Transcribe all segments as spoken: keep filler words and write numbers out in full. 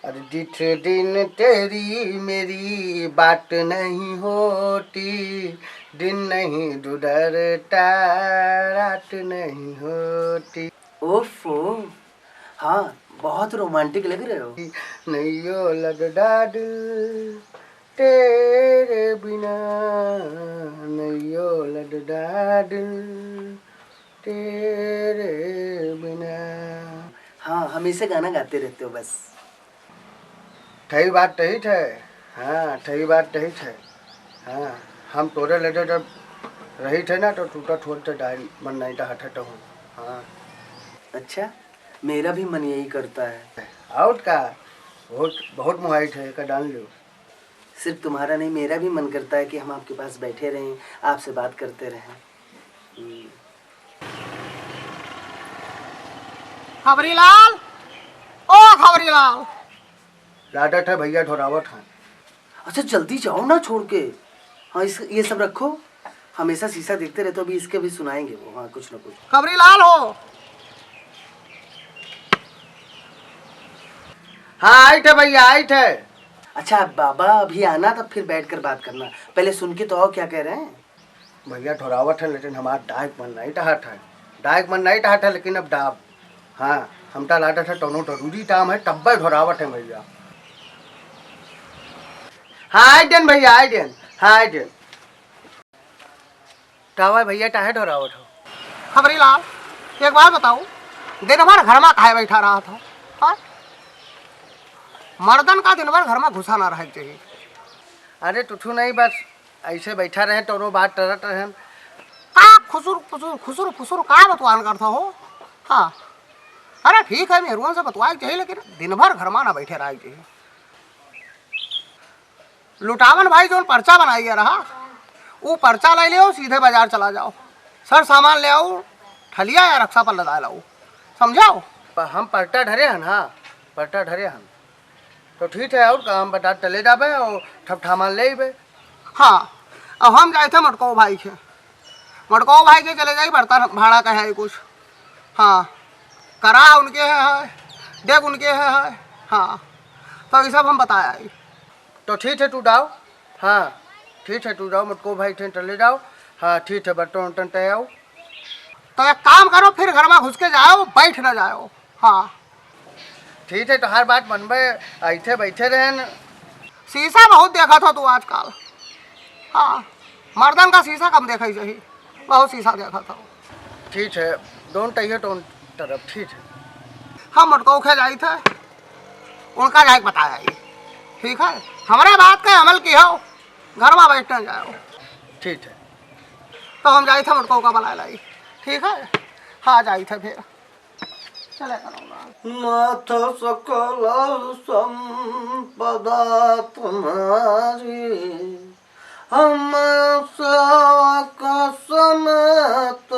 अरे जिस दिन तेरी मेरी बात नहीं होती, दिन नहीं गुजरता, रात नहीं होती। ओफो, हाँ, बहुत रोमांटिक लग रहे हो। नहीं यो लगदा दिल तेरे बिना, नहीं यो लगदा दिल तेरे बिना। हाँ, हमेशा गाना गाते रहते हो बस। ठही बात तही थे। हाँ, ठही बात तही थे। हाँ, हम तोरे लगे जब रही थे ना, तो टूटा छोड़ थे डाइन मन नहीं टहा थे तो हूँ। हाँ। अच्छा, मेरा भी मन यही करता है। और का? बहुत, बहुत मुहाई थे, का डाल लो। सिर्फ तुम्हारा नहीं, मेरा भी मन करता है कि हम आपके पास बैठे रहें, आपसे बात करते रहें। हम्म। खबरीलाल, ओ खबरीलाल। लागत है भैया ढोरावत हैं। अच्छा, जल्दी जाओ ना छोड़ के। हाँ, इस, ये सब रखो, हमेशा शीशा देखते रहते हो, अभी इसके भी सुनाएंगे वो, हाँ, कुछ ना कुछ। खबरीलाल हो। हाँ, आई थे भैया, आई थे। अच्छा बाबा, अभी आना, तब फिर बैठकर बात करना, पहले सुन के तो आओ क्या कह रहे हैं। भैया ढोरावत है, लेकिन हमार डाइक मन नहीं टहत है। डाइक मन नहीं टहत है, लेकिन अब डाब। हाँ, हमका लागत है तोनो जरूरी काम है, तब्बे ढोरावत है भैया। हाँ, आइ देन भैया, आइ देन। हाँ, आइ देन। टावा भैया, टाहे ढोरावत हो? खबरीलाल, एक बात बताओ, दिन भर घर मा काहे बैठा रहत हो? हाँ? मर्दन का दिन भर घर मा घुसा ना रहे के चाहिए। अरे तुठू नहीं, बस ऐसे बैठा रहे, तोनो बात टरत रहे। का खुसुर फुसुर, खुसुर फुसुर का बतवान करता हो? हाँ, अरे ठीक है, मेहरुअन से बतवाए के चाहिए, लेकिन दिन भर घर मा ना बैठे रहे के चाहिए। लुटावन भाई जौन पर्चा बनाई गया रहा, ऊ पर्चा ले लियो, सीधे बाजार चला जाओ, सर सामान ले आओ, ठलिया या रक्षा पर लदा लाओ, समझाओ। प-, हम पर्चा धरे हन, हाँ, पर्चा धरे हन। तो ठीक है, और काम बता, चले जाबे और ठप ठामान ले अइबे। हाँ, अब हम जाए थे मटको भाई के, मटको भाई के चले जाई, बर्तन भाड़ा का है कुछ। हाँ, करा उनके है, है, डेग उनके है, है। हाँ, तो ये सब हम बताया है। तो ठीक है, तू जाओ। हाँ, ठीक है, तू जाओ, मटको भाई थे चले जाओ। हाँ, ठीक है, बर्तन उर्तन तय आओ। तो एक काम करो, फिर घर मा घुस के जाओ, बैठ ना जाओ। हाँ। ठीक है, तोहार बात मनबे, ऐठे बैठे रहे न। शीशा बहुत देखत हो तू आजकल। हाँ, मर्दन का शीशा कम देखै सही, बहुत शीशा देखत हो। ठीक है, दोन तइहे दोन तरफ, ठीक है। हम मटको खे जाई थे, उनका जाए के बताया ही। ठीक है, हमरे बात का अमल किहो, घर मा बैठ ना जाओ। ठीक है। तो हम जाई थे मटको का बुलाए लाई। ठीक है, हाँ, जाई थे फिर। चले करो ना। नाथ सकल संपदा तुम्हारी, हम सेवक समेत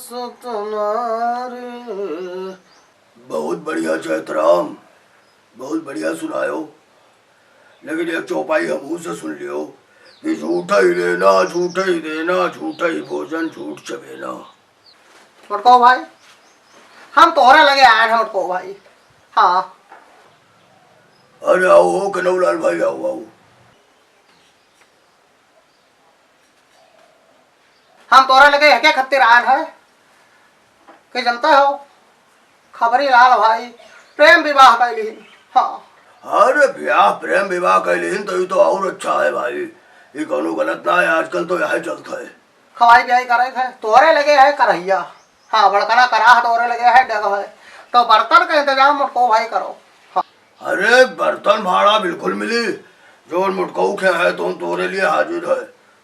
सुत नारी। बहुत बढ़िया चैतराम, बहुत बढ़िया सुनायो। लेकिन एक चौपाई हमहू से सुन लियो कि झूठै लेना, झूठै देना, झूठै भोजन, झूठ चबेना। मटको भाई, हम तोहरे लगे आए हैं मटको भाई। हाँ। अरे आओ हो कनौलाल भाई, आओ, आओ। हम तोहरे लगे एके खातिर आन है कि जनते हो, खबरी लाल भाई प्रेम विवाह कैलिहिन। हाँ। अरे ब्याह प्रेम विवाह कैलिहिन तो ई तो और अच्छा है भाई, ई कौनो गलत ना है, आजकल तो यही चलत है। खवाई पियाई करे है, तोहरे लगे है करहिया। हाँ, बड़कना कराह तोहरे लगे है, डेग है, तो बर्तन का इंतजाम मटको भाई करो। हाँ। अरे बर्तन भाड़ा बिल्कुल मिली, जौन मटको खे है तो तोहरे लिए हाजिर है,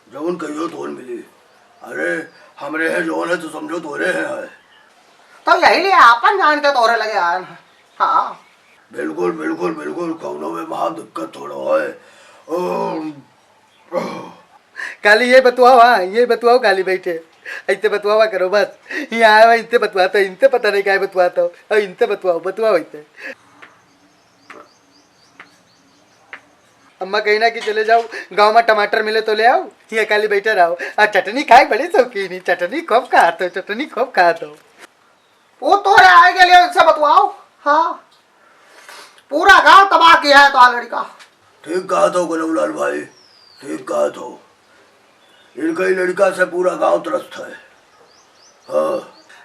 जौन कहियो तौन मिली। अरे हमरे है जौन है तो समझो तोहरे है, है। तो यही लिए आपन जान के तोहरे लगे आए हैं। हाँ। बिल्कुल बिल्कुल बिल्कुल, कौनो में महा दिक्कत थोड़ो है। ओ, काली ये बतुआओ, हाँ, ये बतुआओ, काली बैठे। ऐसे बतुआवा करो बस। यहाँ आए हो, इनसे बतुआता हो, इनसे पता नहीं काहे बतुआता हो। और इनसे बतुआओ, बतुआओ ऐसे। अम्मा कही ना कि चले जाओ, गाँव मा टमाटर मिले तो ले आओ। ये काली बैठे रहो। और चटनी खाए बड़े शौकीन ही, चटनी खूब खात हो, चटनी खूब खात हो। वो तोहरे आए के लिए इनसे बतुआओ। हाँ। पूरा गांव तबाह किया है तोहार लड़िका। ठीक कहत हो कनौलाल भाई, ठीक कहत हो। इनका ही लड़िका से पूरा गांव त्रस्त है। हाँ।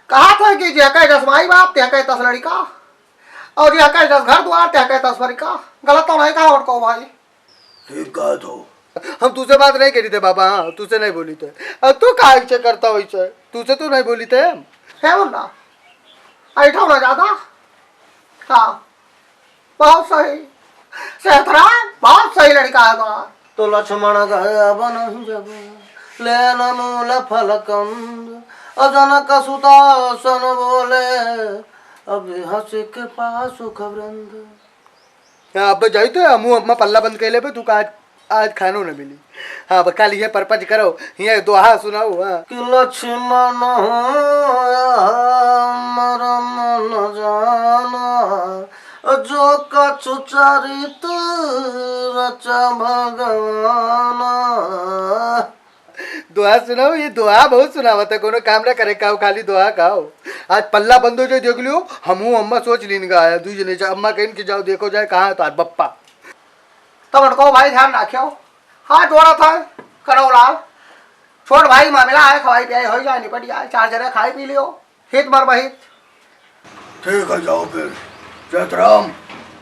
कहत है कि जेहके दस माई बाप, तेहके दस लड़िका, और जेहके दस घर द्वार, तेहके दस परिका। गलत तो नहीं कहा उनको भाई। ठीक कहत हो। हम तुझसे बात नहीं करी थे बाबा, हाँ, तुझसे नहीं बोली थे। अब तू काहे से करता हो इसे? तुझसे तो नहीं बोली थे हम। है मुन्ना, ऐठो ना ज्यादा। हाँ, बहुत सही। सेठराम, बहुत सही लड़िका है बा। तो लक्ष्मण गए अब नहीं जब, लेन मूल फल कंद, अजनक सुत आसन बोले, अब हंस के पास सुख वृंद। हाँ, अब जाई तो हमू अम्मा पल्ला बंद कर लेबे, तू का आज, आज खानो न मिली। हाँ, अब काल ये परपंच करो, ये दोहा सुनाओ, हाँ। कि लक्ष्मण होया मरम न जाना, जो कछु चरित रचा भगवाना। दोहा सुनाओ, ये दोहा बहुत सुनावत है, कोनो काम ना करे का, खाली दोहा खाओ। आज पल्ला बंद हो जाए, देख लियो, हमहू अम्मा सोच लीन गा आया, दुई जने जा, अम्मा कहिन कि जाओ देखो जाए कहाँ है तोहार बप्पा। तब उनको भाई ध्यान रखियो, हाथ जोड़ा था, करो लाल, छोट भाई मामला है, खवाई पियाई हो जाए, निपट जाए, चार जने खाई पी लियो। हित मर बहित। ठीक है, जाओ फिर। चैतराम,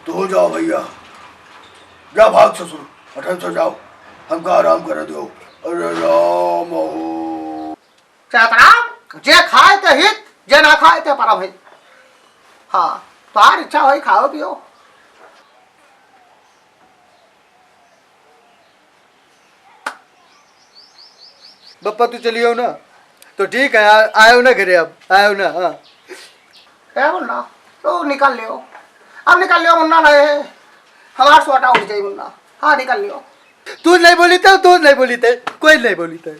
तू जाओ भैया। जा भाग ससुर, अठन से जाओ। हमका आराम करे दो। अरे राम हो। चैतराम, जे खाए ते हित, जे ना खाए ते परम हित। हाँ, तोहार इच्छा होई, खाओ पियो। बप्पा, तू चलियो ना, तो ठीक है, आ-, आयो ना घरे, अब आयो ना। हाँ। ए मुन्ना, तू निकल लियो, अब निकल लियो मुन्ना, नहीं, हमार सोटा उठ जाई मुन्ना। हाँ, निकल लियो। तू नहीं बोली तो, तू नहीं बोली थे, कोई नहीं बोली थे।